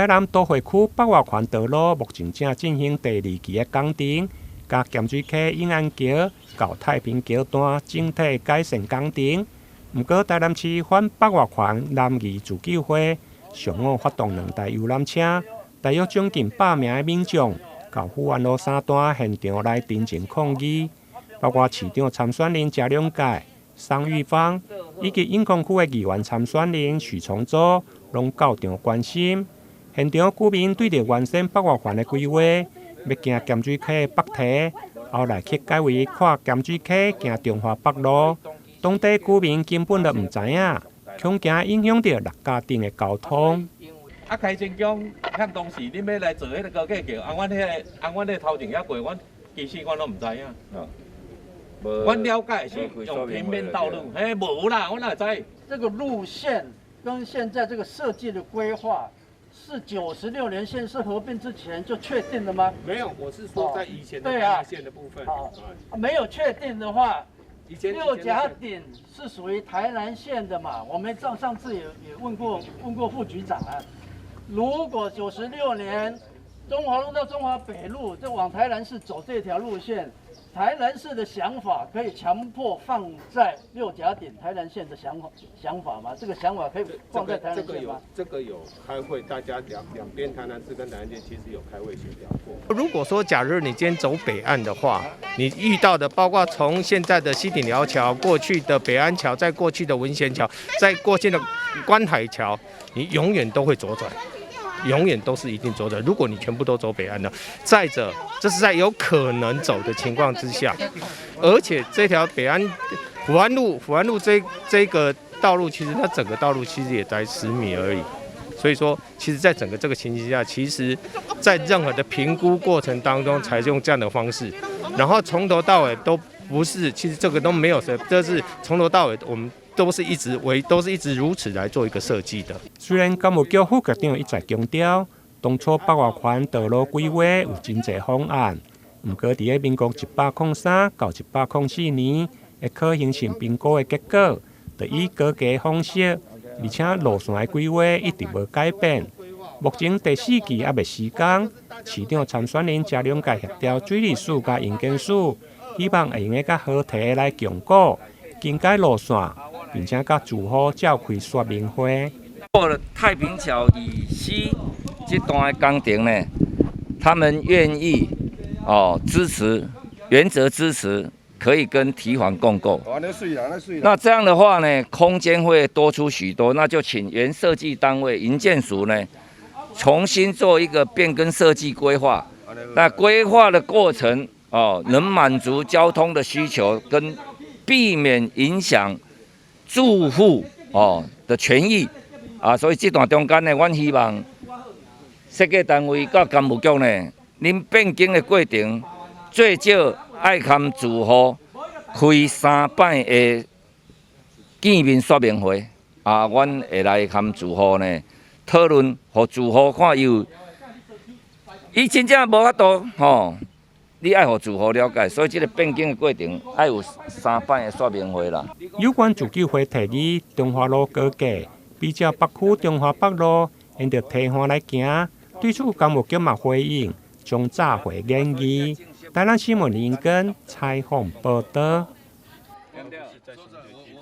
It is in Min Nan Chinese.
台南都會區北外環道路目前正進行第二期的工程，佮鹹水溪永安橋到太平橋段整體改善工程。毋過台南市反北外環南義自救會上午發動兩台遊覽車，大約將近100名的民眾，到富安路三段現場來陳情抗議，包括市長參選人謝龍介、桑玉芳以及永康區的議員參選人許崇祖，攏到場關心。現場居民對著原先北外環的規劃，欲經鹹水溪北堤，後來卻改為跨鹹水溪行中華北路。當地居民根本就毋知影，恐驚影響著六甲頂的交通。啊，開成宮遐當時恁欲來做彼个高架橋，啊，阮彼个頭前遐過，阮其實阮攏毋知影。阮了解是用平面道路，嘿，無啦，阮哪會知？這個路線跟現在這個設計的規劃，是96年縣市合併之前就確定的嗎？沒有，我是說在以前的台南縣的部分。好，沒有確定的話，六甲頂是屬於台南縣的嘛？我們上上次也問過副局長啊。如果九十六年中華路到中華北路，就往台南市走這條路線，台南市的想法可以強迫放在六甲頂台南縣的想法嗎？這個想法可以放在台南縣嗎？這個有開會，大家兩邊台南市跟台南縣其實有開會協調過。如果說假如你今天走北岸的話，你遇到的包括從現在的西頂寮橋、過去的北安橋、再過去的文賢橋、再過去的觀海橋，你永遠都會左轉。永遠都是一定左轉。如果你全部都走北岸的，再者，這是在有可能走的情況之下，而且這條北安福安路這個道路，其實它整個道路其實也才10米而已。所以說，其實，在整個這個情形下，其實，在任何的評估過程當中，採用這樣的方式，然後從頭到尾都不是，其實這個都沒有誰，這是從頭到尾我們都是一直為，都是一直如此來做一個設計的。雖然工務局副局長一再強調，當初北外環道路規劃有真濟方案，毋過佇咧民國103到104年的可行性評估的結果，就以高架方式，而且路線的規劃一直無改變。目前第四期猶未施工，市長參選人謝龍介協調水利署佮營建署，希望會用得佮河堤來鞏固更改路線，並且佮住戶召開說明會。過了太平橋以西這段的工程呢，他們願意哦支持，原則支持，可以跟堤防共構。那這樣的話呢，空間會多出許多，那就請原設計單位營建署呢，重新做一個變更設計規劃。那規劃的過程哦，能滿足交通的需求，跟避免影響住戶哦的權益啊，所以這段中間呢，阮希望設計單位佮工務局呢，恁變更的過程最少愛含住戶開三擺的見面說明會啊，阮會來含住戶呢討論，予住戶看伊有，伊真正無法度吼。你愛予住戶了解，所以這個變更的過程愛有三擺的說明會啦。有關自救會提議，中華路高架比照北區中華北路，沿著堤岸來行。對此，工務局嘛回應，將炸會研議。台南新聞林根採訪報導。